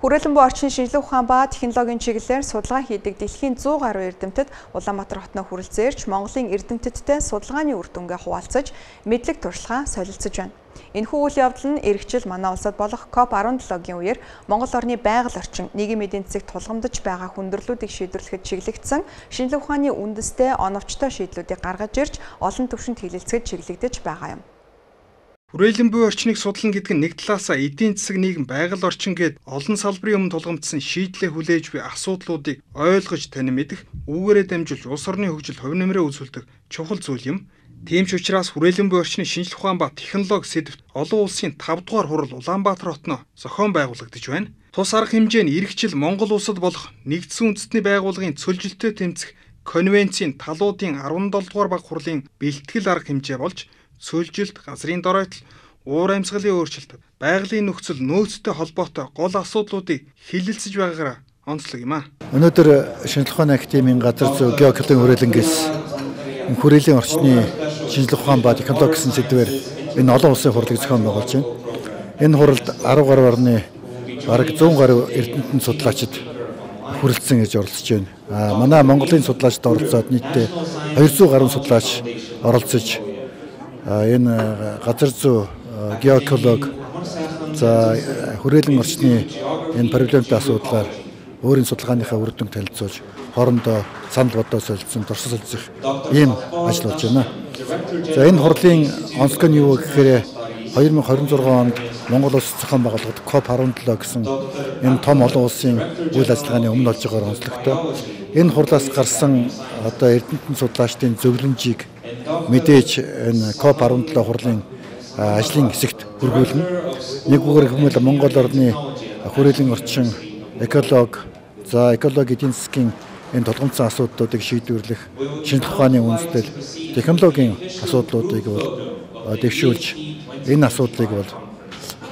Хүрээлэн буй орчны шинжлэх ухаан ба технологийн чиглэлээр судалгаа хийдэг дэлхийн 100 гаруй эрдэмтэд Улаанбаатар хотноо хүрэлцээрч Монголын эрдэмтдтэй судалгааны үр дүнгээ хуваалцаж, мэдлэг туршлагаа солилцож байна. Энэхүү үйл явдал нь эх жил манай улсад болох COP17-гийн үеэр Монгол орны байгаль орчин, нийгмийн эдийн засагт тулгамдж байгаа хүндрэлүүдийг шийдвэрлэхэд чиглэгдсэн шинжлэх ухааны үндэстэй оновчтой шийдлүүдийг гаргаж ирж олон түвшинд хэлэлцэхэд чиглэгдэж байгаа юм. Хүрээлэн буй орчныг судлана гэдэг нь нэг талаасаа эдийн засаг, нийгэм, байгаль орчин гээд олон салбарын өмнө тулгамдсан шийдлээ хүлээж буй асуудлуудыг ойлгож танин мэдэх, үүгээрээ дамжуулж улс орны хөгжил хувь нэмрээ үзүүлдэг чухал зүйл юм. Тийм ч учраас хүрээлэн буй орчны шинжлэх ухаан ба технологи сэдвт олон улсын 5 дугаар хурал Улаанбаатар хотноо зохион байгуулагдаж байна. Тус арга хэмжээ нь эх жил Монгол улсад болох Нэгдсэн үндэстний байгууллагын цөлжилтөй тэмцэх конвенцийн талуудын 17 дугаар баг хурлын бэлтгэл арга хэмжээ болж цөлжилт, газрын доройтол, уур амьсгалын өөрчлөлт, байгалийн нөхцөл нөөцтэй холбоотой гол асуудлуудыг хилэлцэж байгаагаараа онцлог юм а. Өнөөдөр шинжлэх ухааны академийн газар зүй геоэкологийн хүрээлэнгээс хүрээлийн орчны шинжлэх ухаан ба технологи гэсэн сэдвээр энэ олон улсын хурлыг зохион байгуулж байна. Энэ хуралд 10 гаруй орны бараг 100 гаруй эрдэмтэн судлаачид хүрэлцэн гэж оролцож байна. Манай Монголын судлаачид оролцоод нийтдээ 200 гаруй судлаач оролцож энэ газар зүй геоэколог, за хүрээлэн орчны энэ проблемтай асуудлаар өөрийн судалгааныхаа үр дүнг танилцуулж, хоорондоо санал бодоо солилцсон, туршлага солилцох ийм ажил болж байна. За энэ хурлын онцлог нь юу гэхээр 2026 онд Монгол улс зохион байгуулалт COP17 гэсэн энэ том олон улсын үйл ажиллагааны өмнө болж байгаа онцлогтой. Энэ хурлаас гарсан одоо эрдэмтэн судлаачдын зөвлөмжийг мэдээж энэ COP17 хурлын ажлын хэсэгт хүргүүлнэ. Нэг үгээр хэлбэл Монгол орны хүрээлэн орчин, эколог, за экологи эдийн засгийн энэ тулгамдсан асуудлуудыг шийдвэрлэх шинжлэх ухааны үндэстэл технологийн асуудлуудыг бол дэвшүүлж энэ асуудлыг бол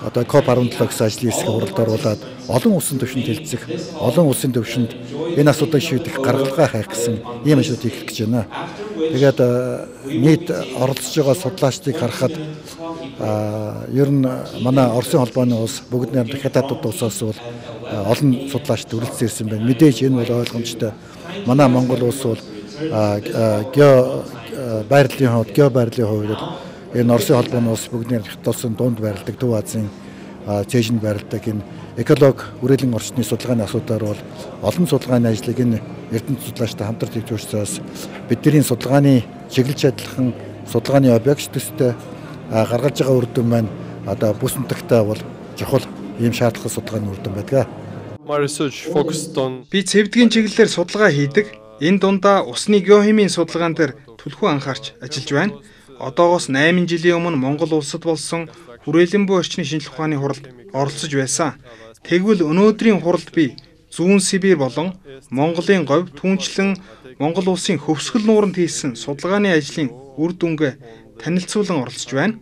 одоо COP17 гэсэн ажлын хэсгийн хуралд оруулаад олон улсын түвшинд хэлцэх, олон улсын түвшинд энэ асуудлыг шийдэх гаргалгаа хайх гэсэн ийм ажлууд хийх гэж байна. Тэгээд нийт оролцож байгаа судлаачдыг харахад ер нь манай Оросын холбооны улс бүгд найрамдах Хятад улсаас бол олон судлаачд үргэлжлэн ирсэн байна. Мэдээж энэ бол ойлгомжтой. Манай Монгол улс бол гео байрлалын хувьд, гео байрлалын хувьд энэ Оросын холбооны улс бүгд найрамдах Хятад улсын дунд байрладаг, Төв Азийн цээжинд байрладаг энэ эколог хүрээлэн орчны судалгааны асуудлаар бол олон судалгааны ажлыг энэ эрдэмт судлаачтай хамтарч хийж учраас бидний судалгааны чиглэл адилхан, судалгааны объект төстэй гаргаж байгаа үр дүн маань одоо бүс нутагтаа бол чухал ийм шаардлагатай судалгааны үр дүн байдаг. Би цэвдгийн чиглэлээр судалгаа хийдэг. Энэ дундаа усны геохимийн судалгаан дээр түлхүү анхаарч ажиллаж байна. Одоогоос 8 жилийн өмнө Монгол улсад болсон хүрээлэн буй орчны шинжлэх ухааны хуралд оролцож байсан. Тэгвэл өнөөдрийн хуралд би Зүүн Сибирь болон Монголын говь түүнчлэн Монгол улсын хөвсгөл нууранд хийсэн судалгааны ажлын үр дүнгээ танилцуулан оролцож байна.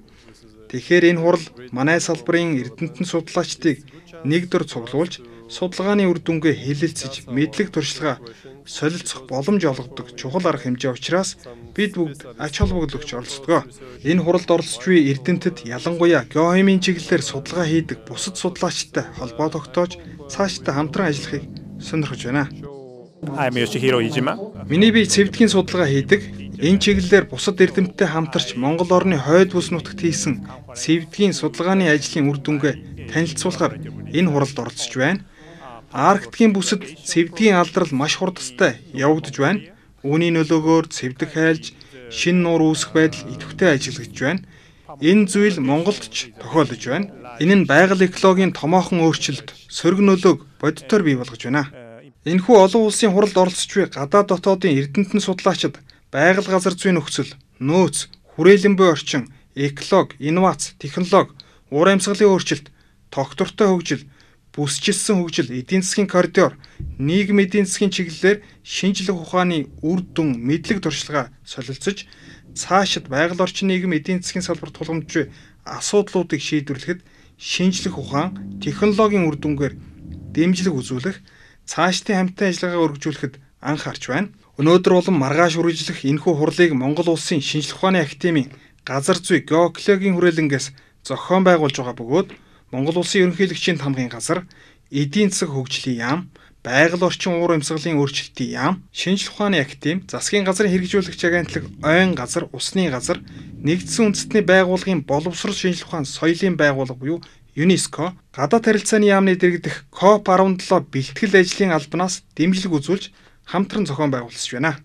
Тэгэхээр энэ хурал манай салбарын эрдэмтэн судлаачдыг нэг дор цуглуулж судалгааны үр дүнгээ хэлэлцэж мэдлэг туршлага солилцох боломж олгодог чухал арга хэмжээ учраас бид бүгд ач холбогдол өгч оролцдог. Энэ хуралд оролцож буй эрдэмтэд ялангуяа геохимийн чиглэлээр судалгаа хийдэг бусад судлаачдтай холбоо тогтоож цаашдаа хамтран ажиллахыг сонирхож байна. I'm Yoshihiro Ijima. Миний бие цэвдгийн судалгаа хийдэг. Энэ чиглэлээр бусад эрдэмтдтэй хамтарч Монгол орны хойд бүс нутагт хийсэн цэвдгийн судалгааны ажлын үр дүнгээ танилцуулахар энэ хуралд оролцож байна. Арктикийн бүсэд цэвдгийн алдрал маш хурдтай явагдаж байна. Үүний нөлөөгөөр цэвдэг хайлж, шинэ нуур үүсэх байдал идэвхтэй ажиглагдж байна. Энэ зүйл Монголд ч тохиолдож байна. Энэ нь байгаль экологийн томоохон өөрчлөлт, сөрөг нөлөөг бодитоор бий болгож байна. Энэхүү олон улсын хуралд оролцож буй гадаад дотоодын эрдэмтэн судлаачид байгаль газар зүйн нөхцөл, нөөц, хүрээлэн буй орчин, экологи, инновац, технологи, уур амьсгалын өөрчлөлт, тогтвортой хөгжил, бүсчилсэн хөгжил, эдийн засгийн коридор, нийгэм эдийн засгийн чиглэлээр шинжлэх ухааны үр дүн, мэдлэг туршлага солилцож цаашид байгаль орчин нийгэм эдийн засгийн салбарт тулгамдж буй асуудлуудыг шийдвэрлэхэд шинжлэх ухаан, технологийн үр дүнгээр дэмжлэг үзүүлэх, цаашдын хамтын ажиллагаа өргөжүүлэхэд анхаарч байна. Өнөөдөр болон маргааш үргэлжлэх энэхүү хурлыг Монгол улсын шинжлэх ухааны академийн газар зүй геоэкологийн хүрээлэнгээс зохион байгуулж байгаа бөгөөд Монгол улсын ерөнхийлөгчийн тамгын газар Эдийн засаг хөгжлийн яам, Байгаль орчин уур амьсгалын өөрчлөлтийн яам, Шинжлэх ухааны академи, Засгийн газрын хэрэгжүүлэгч агентлаг, Ойн газар, Усны газар, Нэгдсэн үндэстний байгууллагын боловсрол шинжлэх ухаан соёлын байгууллага буюу ЮНЕСКО, гадаад харилцааны яамны дэргэдэх COP17 бэлтгэл ажлын албанаас дэмжлэг үзүүлж хамтран зохион байгуулсан байна.